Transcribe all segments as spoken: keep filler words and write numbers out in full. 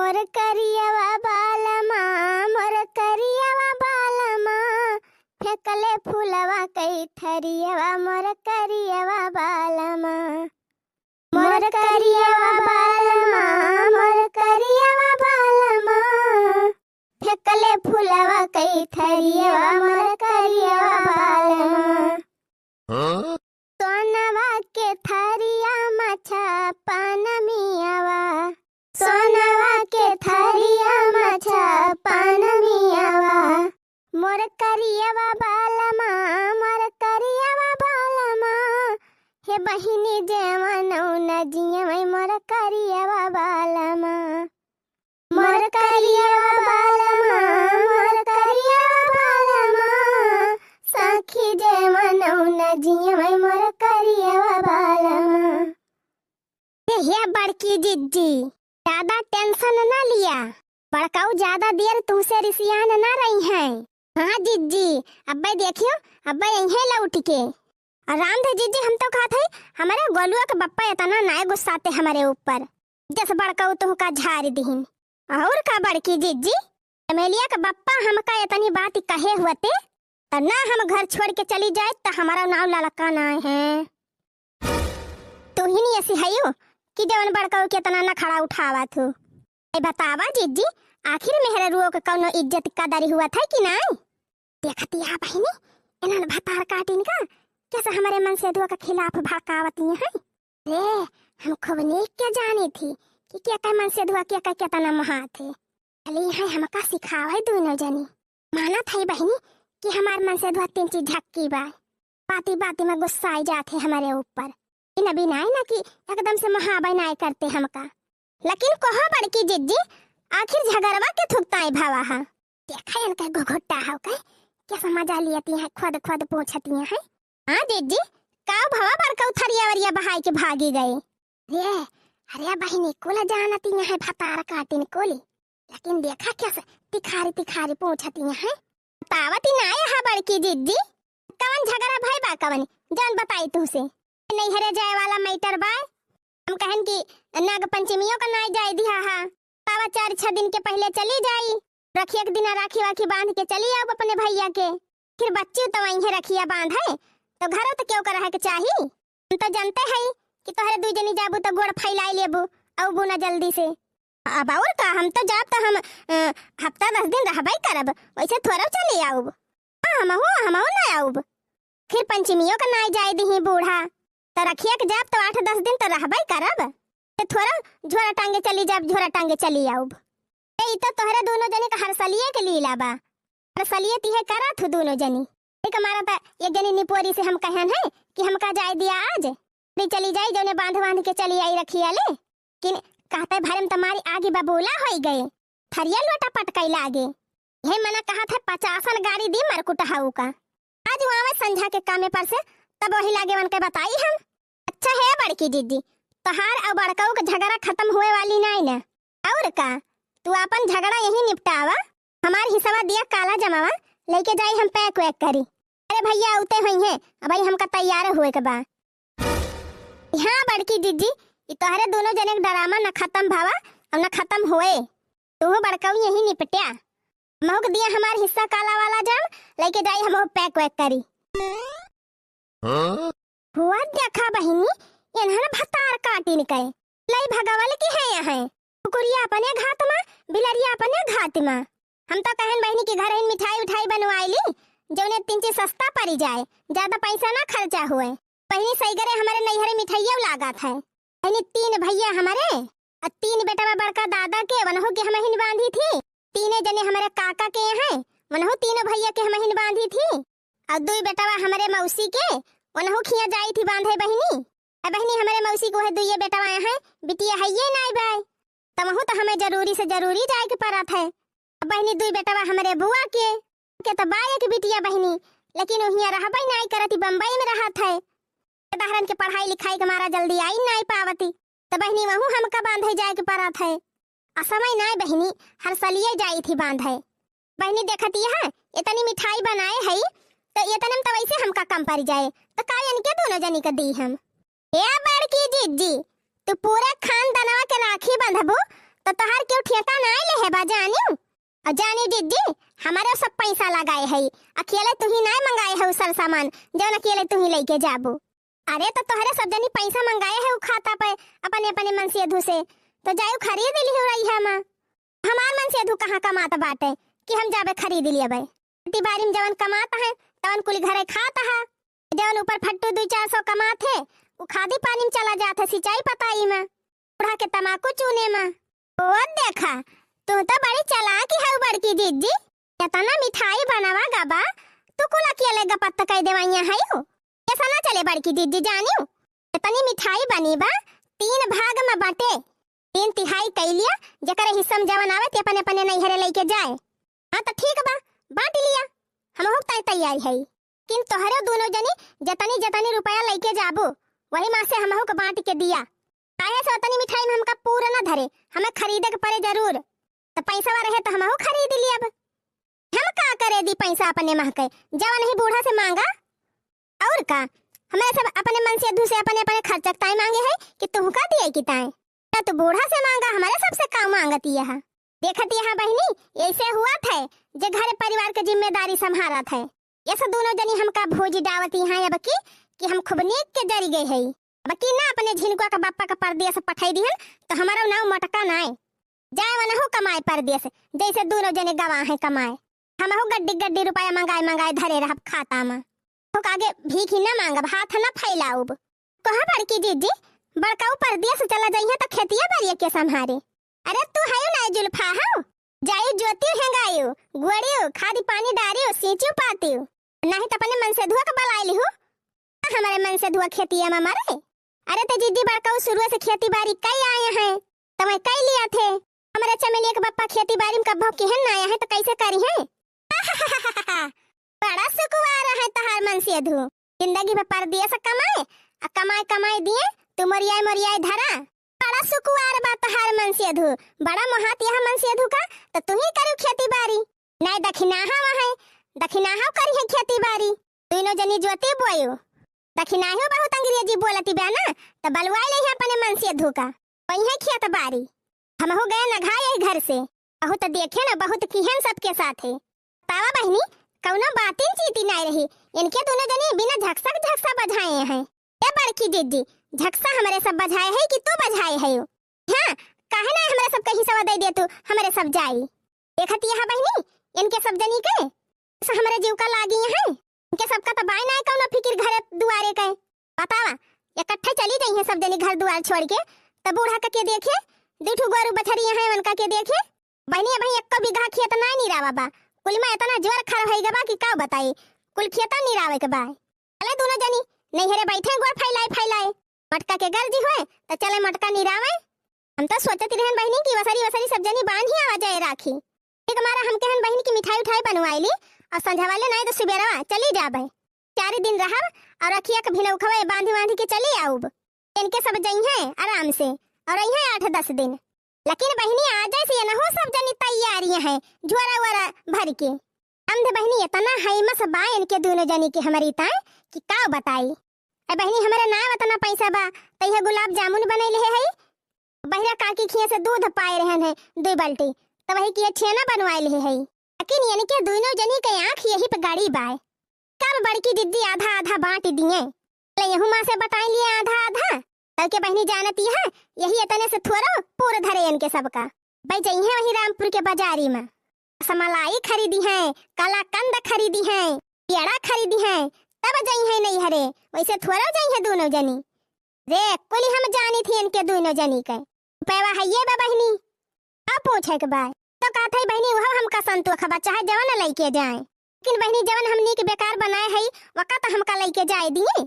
मोर करियवा बालमा, मोर करियवा बालमा, फेंकले फुलवा कई थरियवा, मोर करियवा बालमा। मोर करियवा बालमा, मोर करियवा बालमा, फेंकले फुलवा कई थरियवा, मोर करियवा बालमा। हाँ? सोनवा के थरिया मा छप्पन मियावा, सोनवा के थरिया मा छप्पन मियावा। मोर करियवा बालमा, मोर करियवा बालमा, हे बहिनी जेवन न जियवै मोर करियवा बालमा। मोर करियवा बालमा, मोर करियवा बालमा, सखी जेवन न जियवै मोर करियवा बालमा। हे, हे बड़की जिज्जी, ज्यादा tension ना लिया, बड़काऊ ज्यादा देर तुमसे रिसियान ना रही हैं। हाँ जिज्जी, अब्बे देखियो, अब्बे यहीं लौट के। और रामधे जिज्जी, हम तो कहत है, हमरे गोलुआ के बप्पा इतना नाय गुस्साते हमरे ऊपर, जस बड़काऊ तुहका झारि दिहिन। और का बड़की जिज्जी, चमेलिया के बप्पा हमका इतनी बात कहे हुअते, त ना हम घर छोड़ के चली जाए, त हमारा नाव ललका नाय है। तुहिन ऐसी हयू कि जवन बड़काऊ के इतना नखड़ा उठावत हो। ए बतावा जिज्जी, आखिर मेहररुओ के कौनो इज्जत कदर हुअत है कि नाय? देखती हा बहिनी, इन्हन भतार काटिन का कैसे हमरे मनसेधुआ के खिलाफ भड़कावती हैं। रे, हम खूब नीक के जानी थी कि के के मनसेधुआ के के केतना मोहात है। चली हैं हमका सिखावे दूनो जनी। मानत है बहिनी कि हमार मनसेधुआ तीन चीज झक्की बा। बाती बाती मा गुस्साई जात है हमरे ऊपर। इन अभी नाय ना कि एकदम से मोहाबे नाय करते हमका। लेकिन कहो बड़की जिज्जी, आखिर झगड़वा के थुकताई भवा हा? देखा इनका घुघुट्टा हव के, कैसे मजा लियती हैं, खुद खुद पूछती हैं। हाँ जिज्जी, का भवा बड़काऊ थरिया वरिया बहाई के भागी गए? रे, अरे बहिनी कुल जानती हैं भतार काटिन कुल, लेकिन देखा कैसे तिखारी तिखारी पूछती हैं। बतावती नाय हा बड़की जिज्जी, कवन झगड़ा भय बा कवन, जौन बताई तुहसे। नैहरे जाए वाला matter बा। हम कहन कि नाग पंचमियों का नाय जाए दिहा हा। तावा चार छह दिन के पहिले चली जाई। रखिया के दिना राखी वाखी बांध के चली आउब अपने भैया के। फिर बच्ची तो वहीं रखिया बांधे, तो घरों तो केहू का रहे के चाही। हम तो जानते हई कि तोहरे दुई जनी जाबू तो गोड़ फैलाई लेबू, अउबू ना जल्दी से। अब और का, हम तो जाब तो हम, अ, हफ्ता दस दिन रहबे करब, वैसे थोड़ा चली आउब। हाँ, हमहू, हमहू ना आउब। फिर पंचमियों का नाय जाए दिही बूढ़ा, त रखिया के जाब त आठ दस दिन त रहबे करब। त थोड़ा झोरा टांगे चली जाब, झोरा टांगे चली आउब। ए, ई त तोहरे दूनो जने का हर सलिए के लीला बा। हर सलिए तिहे करत हो दूनो जनी। एक मारा त एक जनी निपोरी से हम कहन है कि हमका जाए दिया आज। दी चली जाई, जौने बांध बांध के चली आई रखिया ले। किन कहते भरम त मारी आगी बबूला होई गए। थरिया लोटा पटकाई लागे। हे मना कहत है पचासन गाड़ी दी मरकुट हऊ का। आज वहाँ संझा के कामे पर से तब वही लागे वन के बताई हम। अच्छा है बड़की जिज्जी, तोहार और बड़काऊ के झगड़ा खत्म हुए वाली नाई ना। और का, तू आपन झगड़ा यहीं निपटावा, हमार हिस्सा दिया काला जमावा, लेके जाई हम pack वैक करी। अरे भैया आउते हुई हैं, अब भाई हमका तैयार हुए के बा। हाँ बड़की जिज्जी, ई तोहरे दोनों जने के drama न खत्म भावा और न खत्म होए। तू बड़काऊ यहीं निपट्या। महू के दिया हमार हिस्सा काला वाला जाम, लेके जाई हम pack वैक करी। हाँ? हुआ देखा बहिनी, इन्हन भतार काटिन के। लई भगवल की है यहाँ। कुकुरिया अपने घात मा, बिलरिया अपने घात मा। हम तो कहन बहिनी कि घर ही मिठाई उठाई बनवाई ली, जौने तीन चीज सस्ता पड़ी जाए, ज्यादा पैसा ना खर्चा हुए। बहिनी सही करे हमारे नैहरे मिठाइया लागत है। बहिनी तीन भैया हमारे, और तीन बेटवा बड़का दादा के, वनहु के हमहिन बांधी थी। तीने जने हमारे काका के हैं, वनहु तीनों भैया के हमहिन बांधी थी। और दुई बेटवा हमारे मौसी के, वनहु खिया जाई थी बांधे बहिनी। ए बहिनी हमारे मौसी के वह दुइये बेटवा हैं, बिटिया है ये नाई बाय। तमहु तो हमें जरूरी से जरूरी जाए के परत है। अब बहिनी दुई बेटवा हमरे बुआ के, के तो बा एक बिटिया बहिनी, लेकिन उहिया रहबे नाई करती, बम्बई में रहत है। दहरन के पढ़ाई लिखाई के मारा जल्दी आई नाई पावती, तो बहिनी वहू हमका बांधे जाए के परत है। आ समय नाई बहिनी, हर सलिए जाई थी बांधे। बहिनी देखती है, इतनी मिठाई बनाए है, तो इतने में तो वैसे हमका कम पड़ जाए, तो का इनके दोनों जनी के दी हम? ए बड़की जिज्जी, तू पूरे खानदानवा के राखी बंधबू, तो तोहार केहू ठेका नाई लेहे बा, जानिउ। अउर जानिउ जिज्जी, हमरे सब पैसा लगाए हई, अकेले तुही नाई मंगाए हउ सर सामान, जउन अकेले तुही लइके जाबू। अरे, तो तोहरे सब जनी पैसा मंगाए हउ खाता पे अपने अपने मनसेधू से, तो जाइउ खरीद लिहु रहिया मा। हमार मनसेधू कहाँ कमात बाटे कि हम जाबे खरीद लियबे? खेती बारी में जवन कमात है, तवन कुल घरे खात है। जवन ऊपर फट्टू दुइ चार सौ कमात है, उ खादी पानी में चला जात है, सिंचाई पताई में, बूढ़ा के तमाकू चूने में। ओ देखा, तू तो बड़ी चालाक हउ बड़की जिज्जी। एतना मिठाई बनवा गबा, तू कुल अकेले गपत कइ देवइया हइउ। ऐसा ना चले बड़की जिज्जी, जानिउ। एतनी मिठाई बनी बा, तीन भाग में बाटे। तीन तिहाई कइ लिया, जेकरे हिस्सा में जवन आवे, ते अपने अपने नैहरे लइके जाए। हाँ, तो ठीक बा, बाँट लिया, हमहू के ताई तैयार हई। लेकिन तोहरे दुनो जनी जतनी जतनी रुपया लइके जाबू, वही मा से हमहू के बाँट के दिया। काहे से ओतनी मिठाई में हमका पूरा ना धरे, हमें खरीदे के पड़े जरूर। तो पैसा रहे तो हमहू खरीद लियब। हम का करे दी पैसा अपने महके, जवन ही बूढ़ा से माँगा। अउर का, हमरे सब अपने मनसेधू से अपने अपने खर्चा के ताई माँगे है कि तुहका दिए की ताई? ना तो बूढ़ा से माँगा, हमरे सबसे का माँगत यह? देखत यह बहिनी, ऐसे हुआ थे जे घर परिवार के जिम्मेदारी संभारत है। ये सब दुनो जनी हमका भोजी डावत यहाँ अब की कि हम खूब नीक के जरी गए है। अब की ना अपने झिनकुआ के बप्पा के परदेस पठाई दिहन, तो हमरो नाव मटका नाय। जाए वनहु कमाए परदेस, जैसे दुनो जने गवा हैं कमाए। हमहु गड्डी गड्डी रुपया मंगाए मंगाए धरे रहब खाता मा। ओका आगे भीख ही ना माँगब, हाथ ना फैलाउब। कहा बड़की जिज्जी, बड़काऊ परदेस चला जइहे तो खेतिया बारिया के संभारे? अरे तू हयू ना जुल्फा हऊ, जायू जोतियू हेंगायू, गोड़ियू, खादी पानी डारियू, सींचियू पातियू, नाही तो अपने मनसेधुआ के बलाए लिहू। हमरे मनसेधुआ खेतिया मा मरे। अरे तो जिज्जी बड़काऊ शुरुए से खेती बारी कई आए हैं, तो मैं कई लिया थे। हमरे चमेलिया के बप्पा खेती बारी में कब्बो किहन ना आए हैं तो कैसे करी हैं? बड़ा सुकुवार है तहार मनसेधु। जिंदगी भर परदेस कमाए, आ कमाए कमाए दिए, तू मोरियाए मोरियाए धरा। बड़ा सुकुवार बा तहार मनसेधु, बड़ा मोहात यह मनसेधु का, तो तू ही करू खेती बारी। नाय दखिनाहा वहाँ, दखिनाहा करी है खेती बारी। दुइनो जनी जोती बोयू। दखिनाही बहुत अंग्रेजी बोलती बा ना, तो बलवाई ले अपने मनसेधु का। वही है खेत बारी। हमहू गए नघा यही घर से। बहुत देखे न, बहुत किहन सबके साथे। तावा बहिनी, कउनो बातिन चीती नाय रही। इनके दुनो जनी बिना झकसक झकसा बझाए हैं। ए बड़की जिज्जी, झकसा हमरे सब बझाए है कि तू बझाए है? हाँ, काहे ना हमरे सब कहीं सवा दे दे तू, हमरे सब जाई। देखत यह बहिनी, इनके सब जनी के, स हमरे जीव का लागी हैं। इनके सबका तो बाय नाय कउनो फिकिर घरे दुआरे के। बतावा, इकट्ठे चली जइहें सब जनी घर दुआर छोड़ के, तब बूढ़ा का के देखे, दू ठू गोरू बछरी हैं उनका के देखे। बहिनी, अबहीं एक्को बीघा खेत नाय निरावा बा, कुल मा इतना जोर खर होई गबा कि का बताई, कुल खेता निरावे के बा। चले दुनो जनी नैहरे बैठे गोड़ फैलाए फैलाए, मटका के गर्जी हुए तो चले मटका निरावे। हम तो सोचत रहन बहिनी कि वसरी वसरी सब जनी बांध ही आवा जाए राखी। एक मारा हम कहन बहिनी कि मिठाई उठाई बनवाई ली और संझा वाले नाय तो सुबेरवा चली जाबे। चार दिन रहब और रखिया के भिनौखवे बांधी बांधी के चली आउब। इनके सब जइहें आराम से और रहिहें आठ दस दिन। लेकिन बहिनी, आ जाए से ये न हो, सब जनी तैयारी हैं, झोरा वोरा भर के। समझ बहिनी, इतना हैमस बा इनके दुनो जनी के हमरी ताए कि का बताई। ए बहिनी, हमरे नाय उतना पैसा बा, त यह गुलाब जामुन बनैले है, बहिरा काकी खिया से दूध पाए रहन है दुई बाल्टी, त वही किया छेना बनवाए ले है। लेकिन इनके दुनो जनी के आँख यही पे गड़ी बाय। कब बड़की जिज्जी आधा आधा बाँट दिए, ले यहू मा से बटाई लिए आधा आधा। तब के बहिनी जानती है, यही इतने से थोरो पूर धरे इनके सबका। भाई जइहें वही रामपुर के बाजारी मा, समलाई खरीदी हैं, कलाकंद खरीदी हैं, पेड़ा खरीदी हैं, तब जइहें नैहरे, वैसे थोरो जइहें दुनो जनी। रे कुली हम जानी थी इनके दुनो जनी के। पैवा है ये बा बहिनी, अब पूछे के बा। तो कहत है बहिनी, उहो हमका संतोख बा, चाहे जवन लइके जाए। लेकिन बहिनी, जवन हमनी के बेकार बनाए है, वका तो हमका लइके जाए दिए।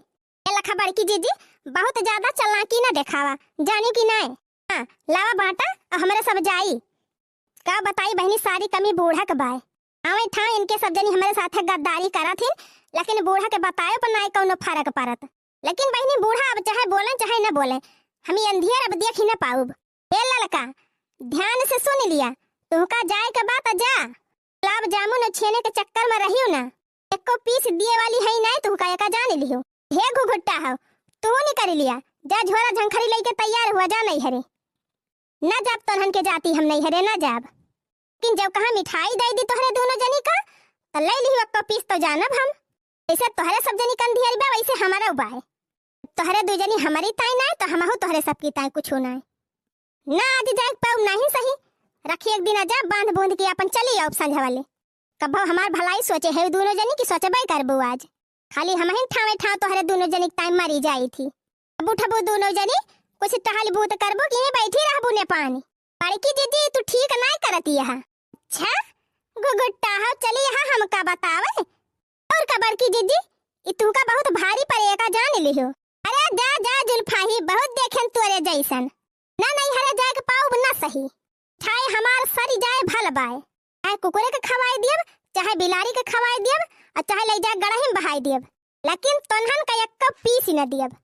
ए लखा बड़की जिज्जी, बहुत ज्यादा चालाकी ना देखावा, जानी कि नाय? हाँ, लावा बाटा, अब हमरे सब जाई। का बताई बहिनी, सारी कमी बूढ़ा के बाय। आवे था इनके सब जनी हमरे साथे गद्दारी करत हिन, लेकिन बूढ़ा के बताए पर नाय कउनो फर्क पड़त। लेकिन बहिनी, बूढ़ा अब चाहे बोले चाहे न बोले, हम ये अंधियर अब देख ही न पाउब। ए ललका, ध्यान से सुन लिया, तुहका जाए के बात जा। गुलाब जामुन और छेने के चक्कर में रहियो ना, एको पीस दिए वाली है नाय तुहका, एका जान लियो। हे घुघुट्टा हो, तू निकल लिया, जा झोरा झंखरी लेके तैयार हुआ, जा नैहरे। ना जाब तोहन के जाती हम नैहरे ना जाब। लेकिन जब कहा मिठाई दे दी तोहरे दोनों जनी का, त ले लिही एक्को पीस तो जानब हम। जैसे तोहरे सब जनी कंधियरी बा, वैसे हमारा बाय। तोहरे दू जनी हमारी ताई नाय, तो हमहू तोहरे सबकी ताई कुछ नाय। ना आज जाए पाऊ नाही सही, रखी एक दिन आजा, बांध बूंद के अपन चली आउब संझा वाले। कब्बो हमार भलाई सोचे है दोनों जनी की सोचबे करबू आज। खाली हमहिन ठावे ठाव तोहरे दोनों जनी के ताई मरी जाई थी। अब उठबू दोनों जनी, कुछ टहल बूत करबू कि यहीं बैठी रहबू ने पानी। बड़की जीजी, तू ठीक नाय करत यह। अच्छा, गुगुट्टा हो, चली यहाँ हमका बतावे। और का बड़की जीजी, ई तुहका बहुत भारी पड़ेगा, जान लिहो। अरे जा, जा जुल्फाही, बहुत देखेन तोरे जैसन। ना नैहरे जाए के पाउब ना सही। चाहे हमार सरी जाए भल बाय। चाहे कुकुरे के खवाई दियब, चाहे बिलारी के खवाई दियब, और चाहे ले जाए गड़ही में बहाई दियब। लेकिन तोन्हन का एक्को पीस न दियब।